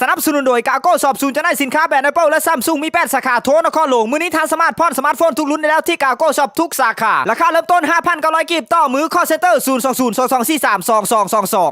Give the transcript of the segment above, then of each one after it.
ສະໜັບສະໜູນໂດຍ ກາໂກ ຊັອບ ສູນຈຳໜ່າຍສິນຄ້າແບຣນ Apple ແລະ Samsung ມີແປດສາຂາ. ໂທນະຄອນຫຼວງ. ມື້ນີ້ທ່ານສາມາດຜ່ອນສະມາດໂຟນທຸກລຸ້ນໄດ້ແລ້ວທີ່ ກາໂກ ຊັອບ ທຸກສາຂາ. ລາຄາເລີ່ມຕົ້ນ ຫ້າພັນເກົ້າຮ້ອຍ ກີບ. ຕໍ່ມື້ call center ສູນສອງສູນ ສອງສອງສີ່ສາມ ສອງສອງສອງສອງ.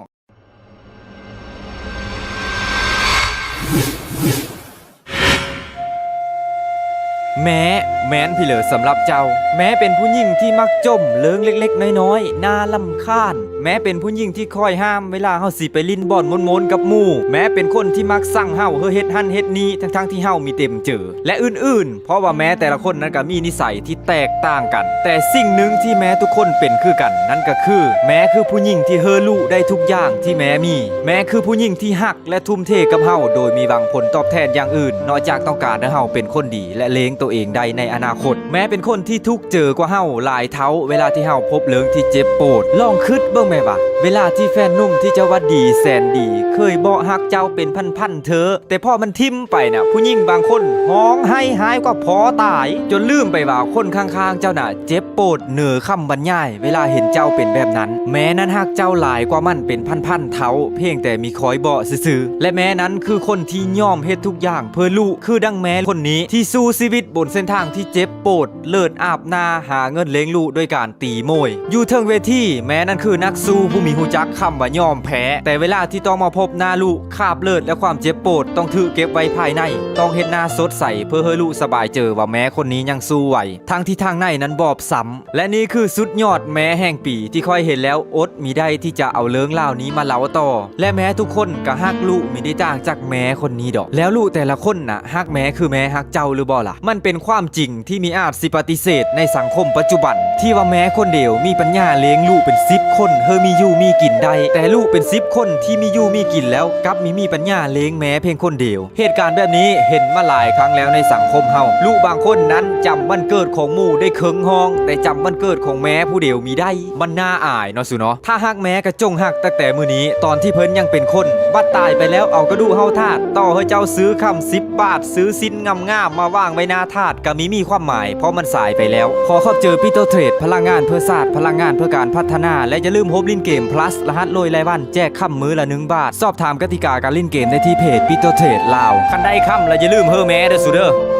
ແມ້ແມ່ນພີ້ເລີສຳລັບເຈົ້າ. ແມ້ເປັນຜູ້ຍິງທີ່ມັກຈົ່ມເລີງເລັກໆນ້ອຍໆ ໜ້າລຳຄານ. ແມ້ເປັນຜູ້ຍິງທີ່ຄອຍຫ້າມເວລາເຮົາຊິໄປຫຼິ້ນບ່ອນມ່ວນໆກັບໝູ່. ແມ້ເປັນຄົນທີ່ມັກສັ່ງເຮົາໃຫ້ເຮັດຫັ້ນເຮັດນີ້ ທັງໆທີ່ເຮົາມີເຕັມເຈີ ແລະ ອື່ນໆ. ເພາະວ່າແມ້ແຕ່ລະຄົນນັ້ນກໍມີນິໄສທີ່ແຕກຕ່າງກັນ, ແຕ່ສິ່ງໜຶ່ງທີ່ແມ້ທຸກຄົນເປັນຄືກັນ ນັ້ນກໍຄື ແມ້ຄືຜູ້ຍິງທີ່ໃຫ້ລູກໄດ້ທຸກຢ່າງທີ່ແມ້ມີ. ແມ້ຄືຜູ້ຍິງທີ່ຮັກ ແລະ ທຸ່ມເທກັບເຮົາໂດຍມີຫວັງຜົນຕອບແທນຢ່າງອື່ນ ນອກຈາກຕ້ອງການໃຫ້ເຮົາເປັນຄົນດີ ແລະ ລ້ຽງໂຕເອງໄດ້ໃນອະນາຄົດ. ແມ້ເປັນຄົນທີ່ທຸກເຈີກວ່າເຮົາຫຼາຍເທົ່າເວລາທີ່ເຮົາພົບເລື່ອງທີ່ເຈັບປວດ. ລອງຄິດເບິ່ງແມ້ວ່າ ເວລາທີ່ແຟນໜຸ່ມທີ່ເຈົ້າວ່າດີແສນດີ ເຄີຍບອກຮັກເຈົ້າເປັນພັນໆເທື່ອ, ແຕ່ພໍມັນຖິ້ມໄປນະ ຜູ້ຍິງບາງຄົນຮ້ອງໄຫ້ຮ້າຍກວ່າພໍ່ຕາຍ ຈົນລືມໄປວ່າຄົນຂ້າງໆເຈົ້ານະເຈັບ ໂປດເໜືອຄຳບັນຍາຍເວລາເຫັນເຈົ້າເປັນແບບນັ້ນ. ແມ້ນັ້ນຮັກເຈົ້າຫຼາຍກວ່າມັນເປັນພັນໆເທົ່າ ພຽງແຕ່ມີຄອຍເບາະຊື່ໆ ແລະ ແມ້ນັ້ນຄືຄົນທີ່ຍອມເຮັດທຸກຢ່າງເພື່ອລູກ ຄືດັ່ງແມ້ຄົນນີ້ທີ່ສູ້ຊີວິດບົນເສັ້ນທາງທີ່ເຈັບປວດ ເລືອດອາບໜ້າ ຫາເງິນລ້ຽງລູກດ້ວຍການຕີໂມຍ. ຢູ່ເທິງເວທີ ແມ້ນັ້ນຄືນັກສູ້ຜູ້ມີຮູ້ຈັກຄຳວ່າຍອມແພ້, ແຕ່ເວລາທີ່ຕ້ອງມາພົບໜ້າລູກ ຄາບເລືອດ ແລະ ຄວາມເຈັບປວດ ຕ້ອງຖືກເກັບໄວ້ພາຍໃນ, ຕ້ອງເຮັດໜ້າສົດໃສເພື່ອໃຫ້ລູກສະບາຍເຈີວ່າແມ້ຄົນນີ້ຍັງສູ້ໄຫວ. ທັງທີ່ທາງໃນນັ້ນບອບຊ້ຳ. ແລະ ນີ້ຄືສຸດຍອດແມ້ແຫ່ງປີທີ່ຂ້ອຍເຫັນແລ້ວອົດມິໄດ້ທີ່ຈະເອົາເລື່ອງລາວນີ້ມາເລົ່າຕໍ່. ແລະ ແມ້ທຸກຄົນກໍຮັກລູກມິໄດ້ຕ່າງຈາກແມ້ຄົນນີ້ດອກ. ແລ້ວລູກແຕ່ລະຄົນນະ ຮັກແມ້ຄືແມ້ຮັກເຈົ້າຫຼືບໍ່ລະ? ມັນເປັນຄວາມຈິງທີ່ມີອາດຊິປະຕິເສດໃນສັງຄົມປັດຈຸບັນ ທີ່ວ່າແມ້ຄົນດຽວມີປັນຍາລ້ຽງລູກເປັນສິບຄົນ ເຮີມີຢູ່ມີກິນໄດ້, ແຕ່ລູກເປັນສິບຄົນທີ່ມີຢູ່ມີກິນແລ້ວ ກັບມີມີປັນຍາລ້ຽງແມ້ພຽງຄົນດຽວ. ເຫດການແບບນີ້ເຫັນມາຫຼາຍຄັ້ງແລ້ວໃນສັງຄົມເຮົາ. ລູກບາງຄົນນັ້ນຈຳວັນເກີດຂອງໝູ່ໄດ້ເຄິ່ງຫ້ອງ, ແຕ່ຈຳວັນເກີດຂອງແມ່ຜູ້ດຽວມີໄດ້. ມັນໜ້າອາຍເນາະສູເນາະ. ຖ້າຮັກແມ່ກໍຈົ່ງຮັກຕັ້ງແຕ່ມື້ນີ້ ຕອນທີ່ເພິ່ນຍັງເປັນຄົນ, ບັດຕາຍໄປແລ້ວເອົາກະດູກເຮົາທາດ, ຕໍ່ໃຫ້ເຈົ້າຊື້ຄຳສິບບາດ, ຊື້ຊິ້ນງາມໆມາວາງໄວ້ໜ້າທາດ ກໍມີມີຄວາມໝາຍ ເພາະມັນສາຍໄປແລ້ວ. ຂໍຂອບໃຈ Pito Trade ພະລັງງານເພື່ອຊາດ, ພະລັງງານເພື່ອການພັດທະນາ ແລະ ຢ່າລືມໂຮບຫຼິ້ນເກມ Plus ລະຫັດໂລຍລາຍວັນ ແຈກຄຳມື້ລະໜຶ່ງບາດ. ສອບຖາມກະຕິກາການຫຼິ້ນເກມໄດ້ທີ່ເພຈ Pito Trade ລາວ. ຄັນໄດ້ຄຳລະຢ່າລືມເຮີແມ່ເດີສູເດີ.